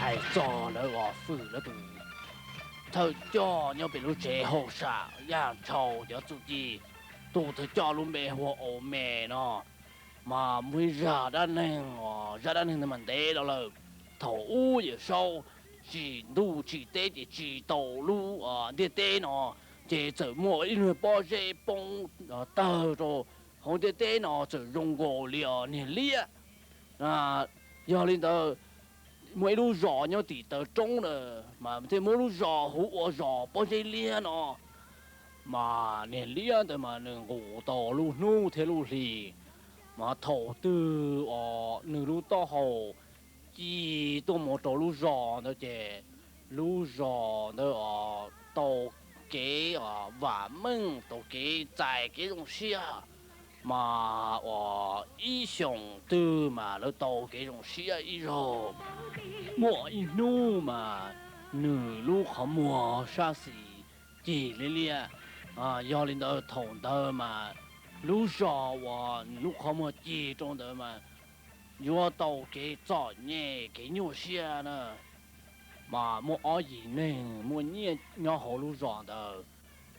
Hais txog lawv uas fwm lawv tus thawj coj nyob pem lub tsev hauj sam Yaj Ntshaus cov txuj ci, tus thawj coj lub npe hu ua Au Me no, mas muaj ib zaj dab neeg, zaj dab neeg ntawd mas ntev los lawm. Thaum ub Yawm Saub tsim ntuj tsim teb ces tsim tau lub ntiaj teb no, ces txawm muaj ib lub pob zeb poob tawg rau hauv ntiaj teb no txawm zoo nkaus li niag liab. Yog li ntawd, muaj ib lub zos nyob tim taw roob na, mas thiaj muab lub zos hu ua zos pob zeb liab no. Mas niag liab ntawd mas nws nqus tau lub hnub thiab lub hli, mas thaum twg os nws lub taub hau ci tuaj mus rau lub zos ntawd ces lub zos ntawd os tau kev vam meej, tau kev txais kev zoo siab. Mas uas ib xyoos twg mas lawv tau kev zoo siab ib zaug. Muaj ib hnub mas nws lub qhov muag sab xis cig liab liab. Yog li ntawd thaum ntawd mas lub zos uas nws lub qhov muag cig rau ntawd mas yuav tau kev txom nyem kev nyuaj siab na. Mas muaj ob yim neeg muaj nyiaj nyob hauv lub zos ntawd,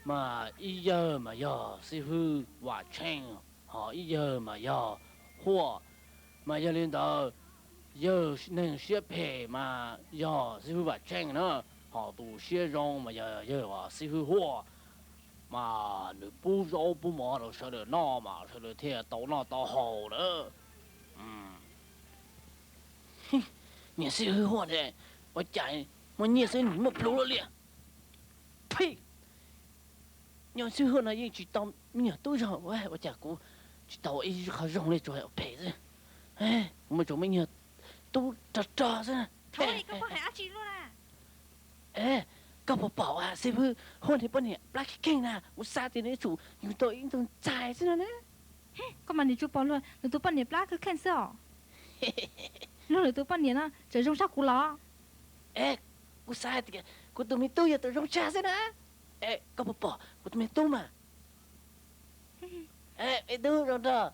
mas ib yawg mas yog xib hwb Vam Tsheej, ho ib yawg mas yog Huaj. Mas yog li ntawd, yawg neeg siab phem mas yog xib hwb Vam Tsheej na, ho tus siab zoo mas yog yawg xib hwb Huaj. Mas nws pub zaub pub mov rau sawv daws noj mas sawv daws thiaj tau noj tau haus na. Niag xib hwb Huaj ne, ua cas muaj nyiaj xwb nws muaj plhus lawm liam? Phij! Nyob xwb hwj no yeej tsis tau me nyuam tub zog, ua cas kuv tsis tau ib qho zoo li, tsuas phem xwb. Kuv muaj tsuas me nyuam tub rog rog xwb. Koj puas pom xib hwb Huaj nws poj niam plab kheej kheej na, kuv xav tias nws yuav tsum yug tau ib tug ntxhais xwb no na. Koj mas nim tsuas pom luag nws tus poj niam plab kheej kheej xwb os. Luag nws tus poj niam no tseem zoo tshaj kuv los. Kuv xav hais tias kuv tus me tub yog tus zoo tshaj xwb na. Koj puas pom kuv tus me tub mas? Me tub zoo nraug.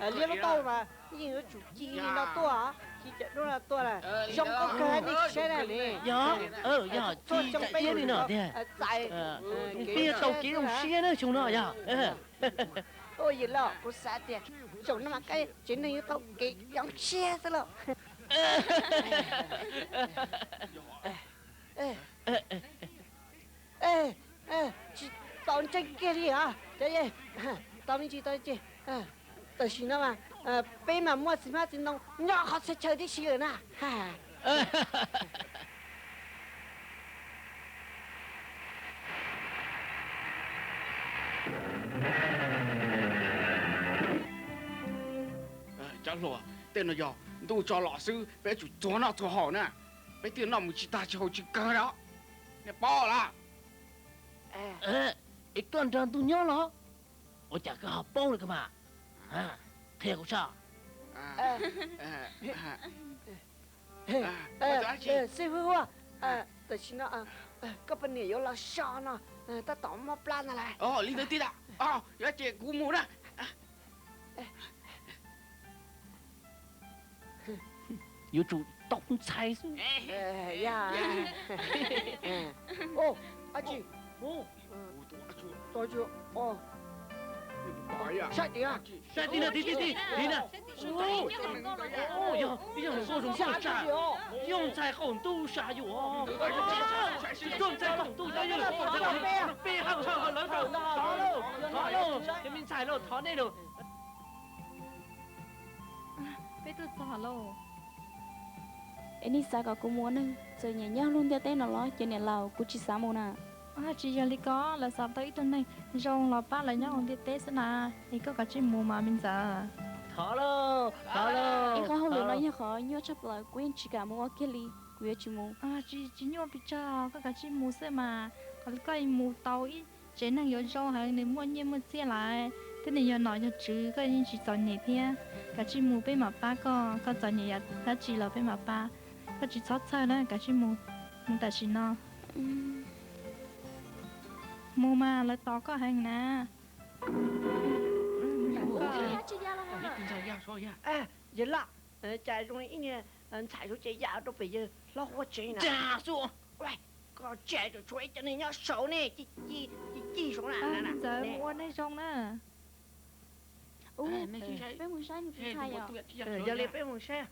Liab lub tauj mas yeej yuav tsum ci li no tuaj, ci cov duab no tuaj, zoo nkauj kawg nej tsis saib na ne. Yog, yog ci cov iab li no tiag. Peb yuav tau kev zoo siab na xyoo no yog. Yawm laus, kuv xav tias xyoo no mas koj tsev neeg yuav tau kev zoo siab xwb lauj. Tsis tau ntseeg kiag li os. Tau me ntsis tau me ntsis. Tam sim no mas peb mas muaj txiv hmab txiv ntoo nyob qhov txhia chaw tib si lawm na. Cov hluas, tej no yog ntuj tso los xwb, peb tsum txuag noj txuag haus na. Peb twb noj mus tsis tag tsis haus tsis kawg na. Nej paub lawm. Es koj nrog ntuj nyob los? Ua cas koj ho paub li koj mas? Qhia kuv saib. Xib hwb Huaj, tam sim no koj poj niam yuav los so no, tab tom mob plab ntag lauj. Li ntawd tiag. Yog ces kuv mus na. Yuav tsum tau ntxhais xwb. Saib tim, saib tim na, tim tim tim na. Yog, yog hluas nkauj zoo nkauj sas, yog ntxhais qaum ntuj sas yuav. Tsis txog ntxhais qaum ntuj cov yawg, peb haj tshaj lawv tau. Thov lauj, thov lauj, cov me ntxhais lauj, thov nej lauj. Peb tuaj txog lauj. Es nej xav kom kuv mus ua neeg txawm nyem nyob lub ntiaj teb no los? Ces niam laus, kuv tsis xav mus na. Tsis yog li ko, lawv xav tau ib tug neeg zoo los pab lawv nyob hauv ntiaj teb xwb na. Es koj kav tsij mus mas me ntxawm. Thov lauj, Ib qhov hauj lwm no yog qhov nyuaj tshaj plaws, kuv yeej tsis kam mus ua kiag li, kuv yuav tsis mus. Tsis nyuaj pes tsawg, koj kav tsij mus xwb mas. Koj mus tau ib tsev neeg yuav zoo heev, nws muaj nyiaj muaj txiaj lawm thiab nws yog nom yog tswv, koj yeej tsis txom nyem thiab. Kav tsij mus, peb mam pab koj, koj txom nyem yam dab tsi los peb mam pab. Koj tsis txhob txhawj na, kav tsij mus, mus tam sim no. Mus mas, lawv tos koj heev na. Yawg Laj, cas zoo li ib niag ntxhais suav ces ya rau pem yawg hlob huab tsev na. Koj tseem tshuav ib co neeg nyob saud ne, ci ci saud na. Ntxawm, mus ua neeg zoo na. Peb mus saib nws tus ntxhais yom. Yog li peb mus saib.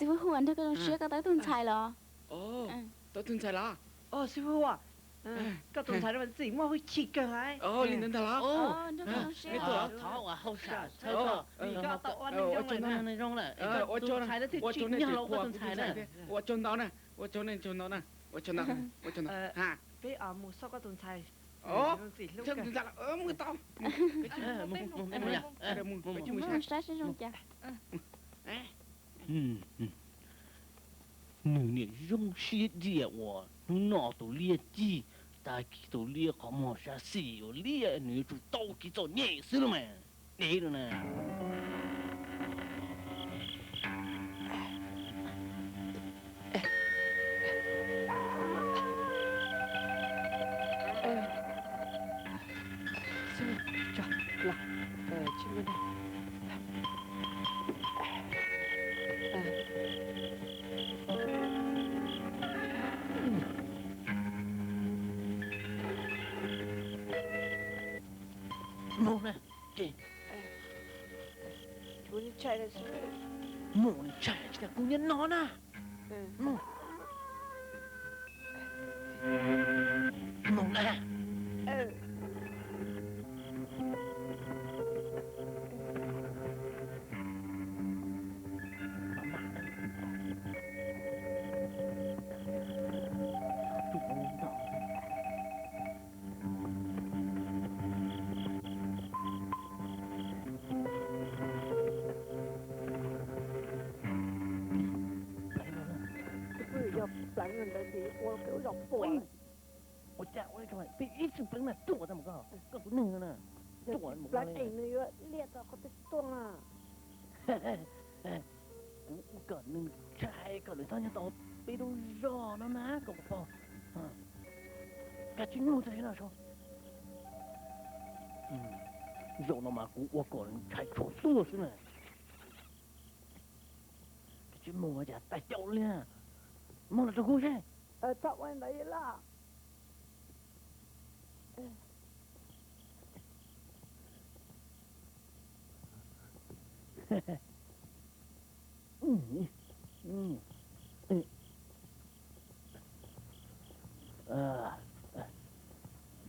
Xib fwb Huas, nrog koj zoo siab, koj tau tus ntxhais los? Tau tus ntxhais los? Xib fwb Huas, koj tus ntxhais no mas ntxim muaj hwj chim kawg haiv. Li ntawd ntag los? Nrog koj zoo siab. Thov ua hauj sam txhawb koj, vim koj tau ua neeg zoo lawm, tus ntxhais no thiaj tsim nyog los ua koj tus ntxhais na. Ua tsaug ntau na, ua tsaug nej tsaug ntau na, ua tsaug ntau, ua tsaug ntau. Peb mus xauj koj tus ntxhais. Mus tau. Mus saib seb zoo cas. Nws niam zoo siab diam uas hnub no tus liaj cig, tag kis tus liaj qhov muag sab xis uas liaj nws yuav tsum tau kev txom nyem xwb los mas. Dev no na. Mus na. Mus ntshai tsis tas kuv nyob no na. Mus na. Yog pleev ntawd ces ua peb ua zog puas. Ua cas ua li peb ib txwm pleev na, tuaj tau mus koj, koj tus neeg no na. Pleev es nws yuav liaj tau qhov twg tuaj na. Kuv kom nws ntshai kom nws txhob nyob tau peb lub zos no na koj puas paub. Koj tsis mloog txog no saib. Zaum no mas kuv ua kom nws ntshai tshua tuaj xwb na. Koj tsis mloog cas tais caus li. Mloog los rau kuv seb. Txhob ua li ntawd Yawg Laj.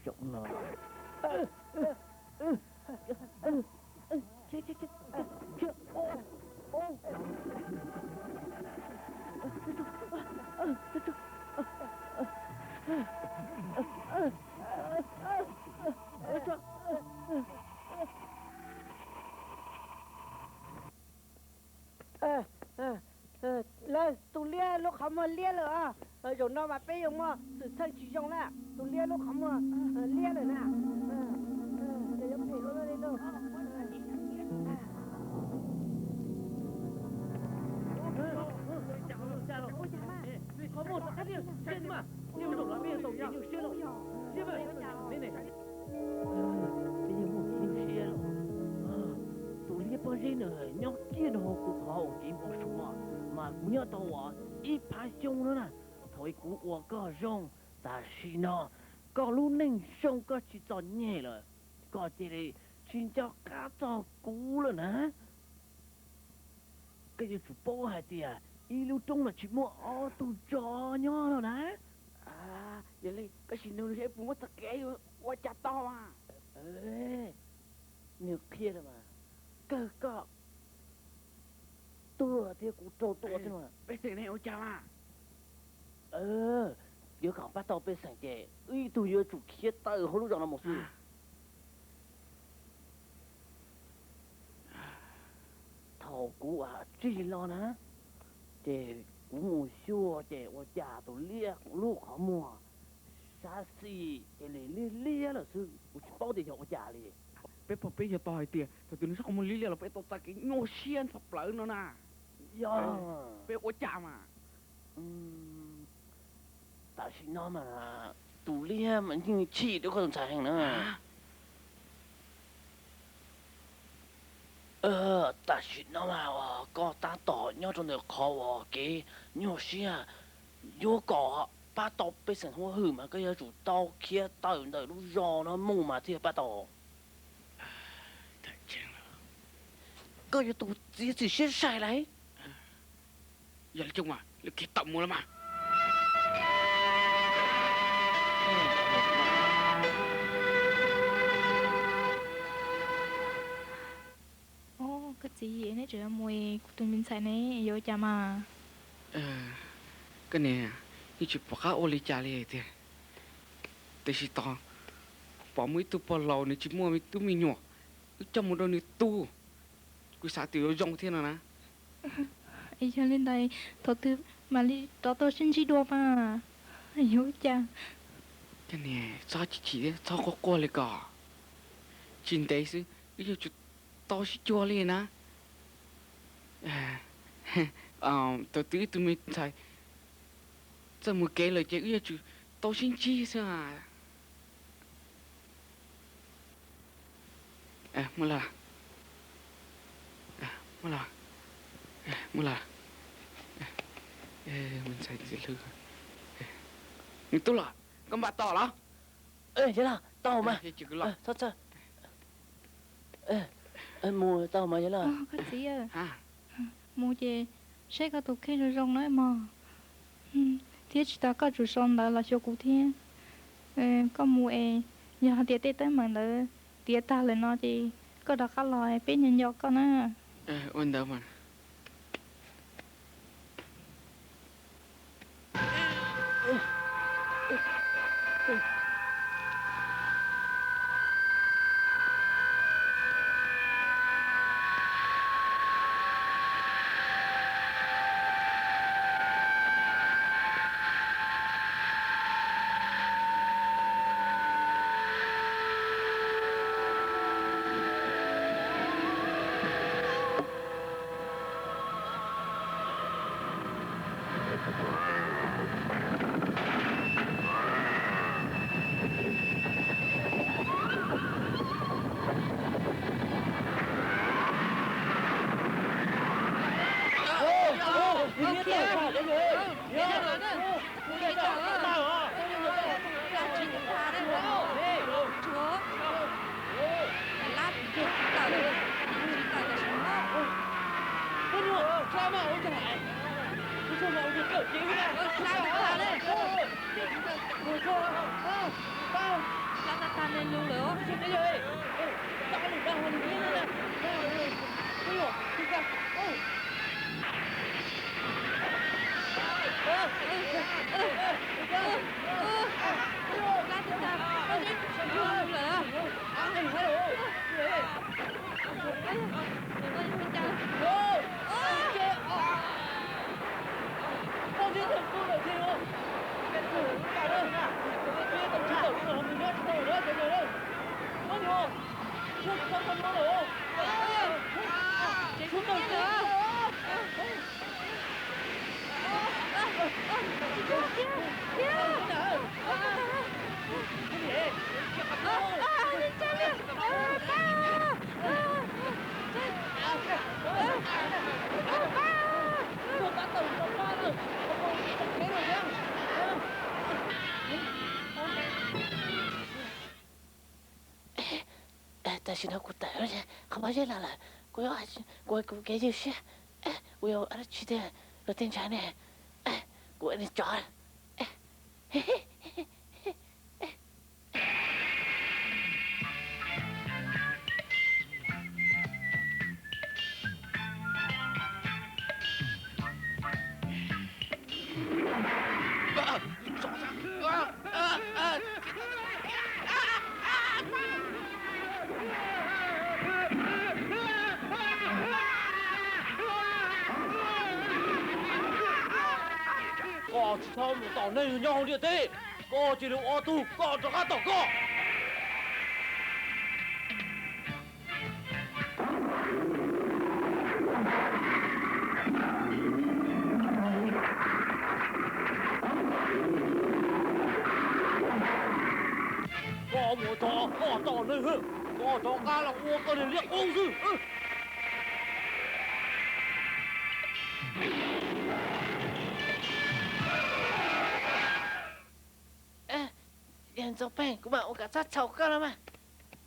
Zaum no. Lawv, tus liab lub qhov muag liab lawm os. Zaum no mas peb yuav muaj xwm txheej tsis zoo na. Tus liab lub qhov muag liab lawm na. Yuav phem ua luaj li lauj. Peb yeej muaj kev hlub siab los. Tus liab pob zeb ntawd nyob kiag rau hauv kuv qhov uas kev npau suav mas kuv nyob tau ua ib phav xyoo no na. Thaum kuv ua koj zoo, tam sim no koj lub neej zoo koj tsis txom nyem lawm, koj cia li tsis nco qab txog kuv lawm na. Koj yuav tsum paub hais tias ib lub roob no tsis muaj ob tug tsov nyob no na. Yog li koj sim nug seb puas muaj txoj kev ua cas tau mas. Nws qhia lawm mas, kawg koj tuag thiab kuv raug tua thiab no. Pej xeem ne ua cas mas? Yuav kom pab tau pej xeem ces wb ib tug yuav tsum khiav tawm hauv lub zos no mus xwb. Thaum kuv tsis los na, ces kuv mus xyuas ces ua cas tus liab lub qhov muag sab xis ces li liab liab lawm xwb, kuv tsis paub tias yog ua cas li. Peb pog peb yog tau hais tias thaum twg nws sab qhov muag liab liab los peb tau txais kev nyuaj siab tshaj plaws no na. Yog peb ua cas mas? Tam sim no mas tus liab mas yeej chim rau koj tus ntxhais heev na. Tam sim no mas koj tab tom nyob rau ntawm qhov uas kev nyuaj siab, yuav kom pab tau pej xeem huab hwm mas koj yuav tsum tau khiav tawm ntawm lub zos no mus mas thiaj pab tau. Koj yuav tus txiav txim siab sai lauj. Yog li coob mas lawv khiav tawm mus lawm mas. Koj txiv, neb tseem yuav mus, kuv tus me ntxhais ne yuav ua cas mas? Koj niam, yeej tsis pom qab ua li cas li tiag. Tiam sis tos kuv pom muaj ib tug pog laus nws tsis muaj me tub me nyuam, wb coj mus rau nws tu, kuv xav tias yuav zoo thiab no na. Es yog li ntawd thaum twg mam li rov tau sib ntsib dua mas? Yuav ua cas? Koj niam, txhob chim chim thiab txhob quaj quaj li ko. Tsis ntev xwb wb yuav tsum tau sib cuag li na. Thaum twg wb tus me ntxhais txawj mus kev lawm ces wb yuav tsum tau sib ntsib xwb. Muaj lawm, muaj lawm, muaj lawm. Me ntxhais ntxim hlub. Me tub los, koj npaj tau los? Yawg laus, tau mas. Mus tau mas yawg laus. Koj txiv, mus ces saib koj tus kheej zoo zoo na mog, thiab tsis tas koj tsum sau ntawv los xyuas kuv thiab. Koj mus es yog hais tias tej teeb meem ntawd tiav tag lawm no ces koj rov qab los peb nco nco koj na. Ua ntawd mas. Tam sim no kuv tawm qhov pob zeb los lawm, kuv, kuv kev ywj siab, kuv yuav ua dab tsi thiaj luag tej ntshai ne? Kuv ua li cov Txhob mus tom neeg nyob hauv ntiaj teb, koj cia li ua tug kom rov qab tom koj. Koj mus txog koj tom neeg, koj rov qab los ua koj niag liab qub xwb. Yawg Ntxoov Pheej, kuv mam ua kom txhob txhaum koj los mas.